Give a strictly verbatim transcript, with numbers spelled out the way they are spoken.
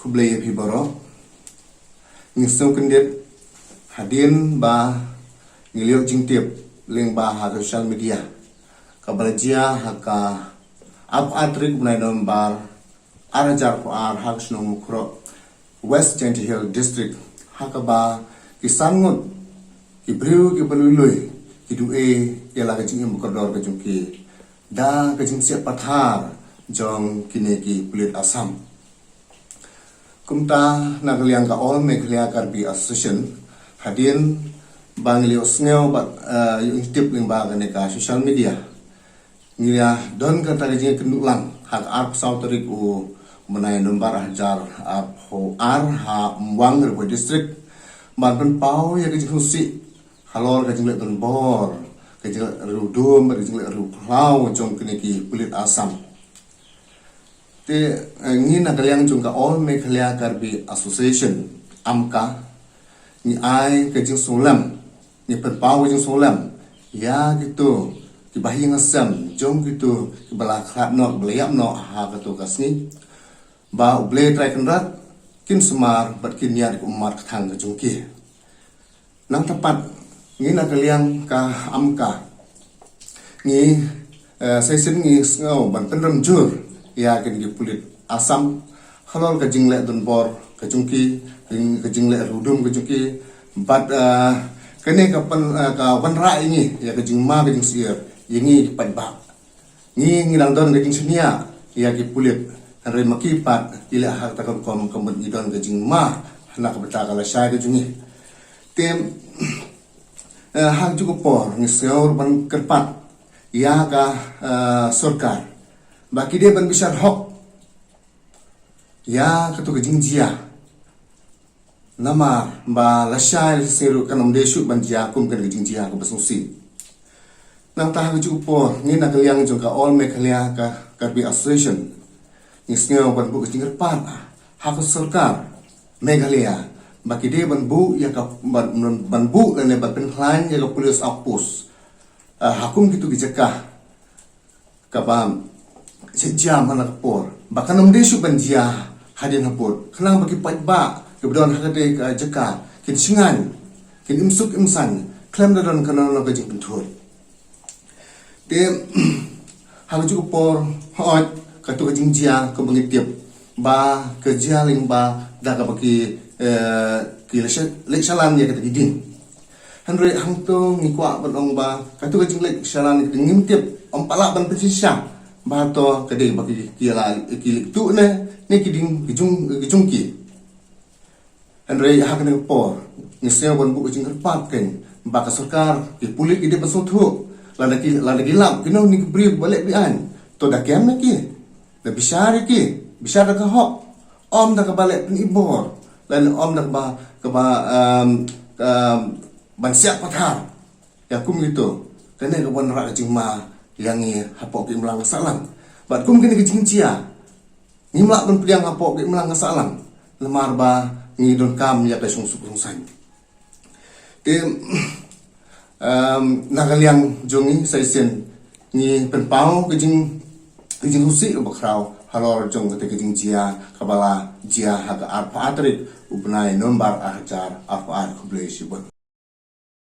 Khublei ïa phi baroh. Ngi sngewkhia hadien ba ngi la ïoh jingtip lyngba ha social media, kaba la jia ha ka arphew ar tarik u bnai November ar hajar arphew ar ha ka shnong Mukroh, West Jaintia Hills District, ha kaba ki san ngut ki briew kiba lui lui ki duh ïa la ka jingim ba kordor ka jong ki da ka jingsiat pathar jong kine ki pulit Assam. Kumta na ka liang ka All Meghalaya Karbi Association, hadien ba ngi la ïohsngew bad, eh, ïoh jingtip lyngba kane ka social media, ngi la don kata ka jingkynduh lang ha ka arphew saw tarik u bnai November ar hajar arphew ar ha Umwang, Ri Bhoi District, ban pynpaw ïa ka jingsngewsih halor ka jingleh donbor, ka jingleh riewdum bad ka jingleh riewkhlaw jong kine ki pulit Assam. Te, eh, ngi na ka liang jong ka All Meghalaya Karbi Association, AMKA, ngi ai ka jingsngewlem, ngi pynpaw ka jingsngewlem ïa kito kiba ha ïing ha sem jong kito kiba la khlad noh, kiba la ïap noh ha kato ka sngi, ba U Blei Trai Kynrad kin sumar bad kin ïaid kum mar kthang ka jong ki. Nangta pat ngi na ka liang ka AMKA, ngi, eh, sa shisien ngi sngew ban pynrem jur ïa kine ki pulit Assam halor ka jingleh donbor ka jong ki, ka jing-, ka jingleh riewdum ka jong ki, bad, eh, kane ka pyn-, eh, ka wanrah ïa ngi ïa ka jingma ka jingsyier ïa ngi ki paidbah. Ngi, ngi dang don ka jingshaniah ïa ki pulit, hynrei ma ki pat ki leh ha kata ka rukom ka mut ngi don ka jingma na ka bynta ka lashai ka jong ngi. Te, eh, ha kajuh ka por ngi sngew ruh ban kyrpad ïa ka, eh, sorkar ba ki dei ban bishar hok ïa kato ka jingjia. Namar ba lashai lashai ruh kan ym dei shuh ban jia kum kane ka jingjia kaba sngewsih. Nangta ha kajuh ka por ngi na ka liang jong ka All Meghalaya ka Karbi Association, ngi sngew ban buh ka jingkyrpad ha ka sorkar Meghalaya ba ki dei ban buh ïa ka, ban, ban, ban buh lane ban pynkhlaiñ ïa ka police outpost, ah, ha kum kito ki jaka kaba shet jia man la ka por, ba kan ym dei shuh ban jia hadien habud, khnang ba ki paidbah kiba don ha katei ka jaka kin shngaiñ, kin im suk im saiñ khlem da don kano kano ka jingpynthut. Te ha kajuh ka por, hooid, kato ka jingjia kaba ngi tip ba ka jia lyngba da kaba ki, eh, ki leit sha-, leit shalan ïa kata ki ding. Hynrei hangto ngi kwah ban ong ba kato ka jingleit shalan ïa kata ngim tip, ym pat lah ban pynshisha ba to ka dei ba ki, ki la, ki leit tuh ne, ne ki ding ki jong, ki jong ki. Hynrei ha kane ka por ngi sngew ban buh ka jingkyrpad kein ba ka sorkar, ki pulit ki dei ban sngewthuh, lada ki, lada ki lap kino kino ki briew ba leh beaiñ, to da kem ïa ki, da bishar ïa ki, bishar da ka hok, ym da kaba leh pynibor, lane ym da kaba, kaba, um, um, ban siat pathar ïa kum kito. Kane ka wanrah ka jingma ïa ngi hapoh ka imlang ka sahlang. Bad kum kine ki jingjia ngim lah ban pdiang hapoh ka imlang ka sahlang, namar ba ngi donkam ïa ka shongsuk shongsaiñ. Te, em, na ka liang jong ngi sa shisien ngi pynpaw ka jing, ka jingsngewsih kaba khraw halor jong kata ka jingjia kaba la jia ha ka arphew ar tarik u bnai November ar hajar arphew ar. Khublei shibun.